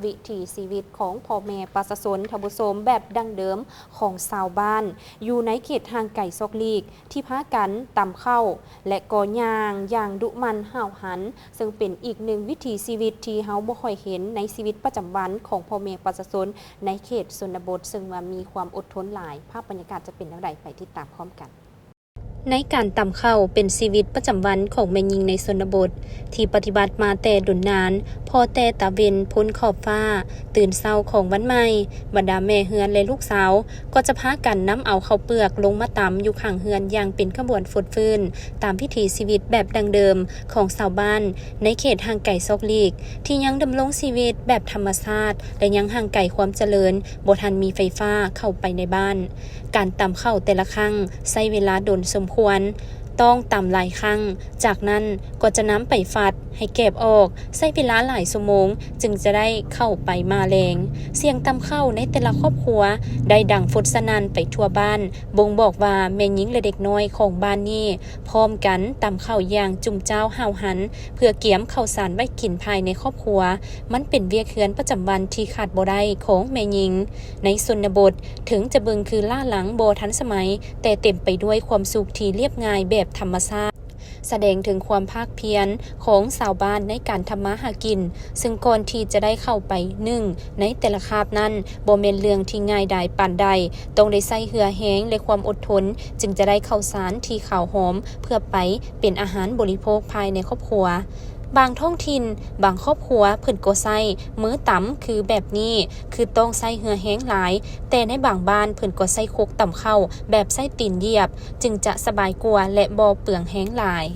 ວິຖີຊີວິດຂອງພໍ່ແມ່ປະຊາຊົນ ທ່ານຜູ້ຊົມ, ແບບດັ້ງເດີມຂອງຊາວບ້ານຢູ່ໃນເຂດຫ່າງໄກສອກຫຼີກ ທີ່ພາກັນຕຳເຂົ້າ ແລະ ກໍຍ່າງຢ່າງດຸໝັ່ນຫ້າວຫັນ, ເຊິ່ງເປັນອີກໜຶ່ງວິຖີຊີວິດທີ່ເຮົາບໍ່ຄ່ອຍເຫັນໃນຊີວິດປະຈຳວັນຂອງພໍ່ແມ່ປະຊາຊົນໃນເຂດຊົນນະບົດ, ເຊິ່ງວ່າມີຄວາມອົດທົນຫຼາຍ. ພາບບັນຍາກາດຈະເປັນແນວໃດ, ໄປຕິດຕາມພ້ອມກັນ. ໃນການຕຳເຂົ້າເປັນຊີວິດປະຈຳວັນຂອງແມ່ຍິງໃນຊົນນະບົດ ທີ່ປະຕິບັດມາແຕ່ດົນນານ. ພໍແຕ່ຕາເວັນພົ້ນຂອບຟ້າ, ຕື່ນເຊົ້າຂອງວັນໃໝ່, ບັນດາແມ່ເຮືອນ ແລະ ລູກສາວ ກໍຈະພາກັນນຳເອົາເຂົ້າເປືອກລົງມາຕຳຢູ່ຂ້າງເຮືອນຢ່າງເປັນຂະບວນຟົດຟື້ນ, ຕາມວິຖີຊີວິດແບບດັ້ງເດີມຂອງຊາວບ້ານໃນເຂດຫ່າງໄກສອກຫຼີກ ທີ່ຍັງດຳລົງຊີວິດແບບທຳມະຊາດ ແລະ ຍັງຫ່າງໄກຄວາມຈະເລີນ, ບໍ່ທັນມີໄຟຟ້າເຂົ້າໄປໃນບ້ານ. ການຕຳເຂົ້າແຕ່ລະຄັ້ງໃຊ້ເວລາດົນສົມຄວນ, ຕ້ອງຕຳຫຼາຍຄັ້ງ, ຈາກນັ້ນກໍຈະນຳໄປຝັດໃຫ້ແກບອອກ, ໃຊ້ເວລາຫຼາຍຊົ່ວໂມງຈຶ່ງຈະໄດ້ເຂົ້າໄປມາແລງ. ສຽງຕຳເຂົ້າໃນແຕ່ລະຄອບຄົວໄດ້ດັງຟົດສະໜັ່ນໄປທົ່ວບ້ານ, ບົ່ງບອກວ່າແມ່ຍິງ ແລະ ເດັກນ້ອຍຂອງບ້ານນີ້ ພ້ອມກັນຕຳເຂົ້າຢ່າງຈຸ່ມຈ້າວຫ້າວຫັນ ເພື່ອກຽມເຂົ້າສານໄວ້ກິນພາຍໃນຄອບຄົວ. ມັນເປັນວຽກເຮືອນປະຈຳວັນທີ່ຂາດບໍ່ໄດ້ຂອງແມ່ຍິງໃນຊົນນະບົດ, ເຖິງຈະເບິ່ງຄືລ້າຫຼັງບໍ່ທັນສະໄໝ, ແຕ່ເຕັມໄປດ້ວຍຄວາມສຸກທີ່ລຽບງ່າຍແບບທຳມະຊາດ, ສະແດງເຖິງຄວາມພາກພຽນຂອງຊາວບ້ານໃນການທຳມາຫາກິນ, ເຊິ່ງກ່ອນທີ່ຈະໄດ້ເຂົ້າໄປໜຶ້ງໃນແຕ່ລະຄາບນັ້ນ ບໍ່ແມ່ນເລື່ອງທີ່ງ່າຍດາຍປານໃດ, ຕ້ອງໄດ້ໃຊ້ເຫື່ອແຮງ ແລະ ຄວາມອົດທົນ ຈຶ່ງຈະໄດ້ເຂົ້າສານທີ່ຂາວຫອມ ເພື່ອໄປເປັນອາຫານບໍລິໂພກພາຍໃນຄອບຄົວ. ບາງທ້ອງຖິ່ນ, ບາງຄອບຄົວເພິ່ນກໍໃຊ້ມືຕຳຄືແບບນີ້, ຄືຕ້ອງໃຊ້ເຫື່ອແຮງຫຼາຍ, ແຕ່ໃນບາງບ້ານເພິ່ນກໍໃຊ້ຄົກຕຳເຂົ້າແບບໃຊ້ຕີນຢຽບ, ຈຶ່ງຈະສະບາຍກວ່າ ແລະ ບໍ່ເປືອງແຮງຫຼາຍ.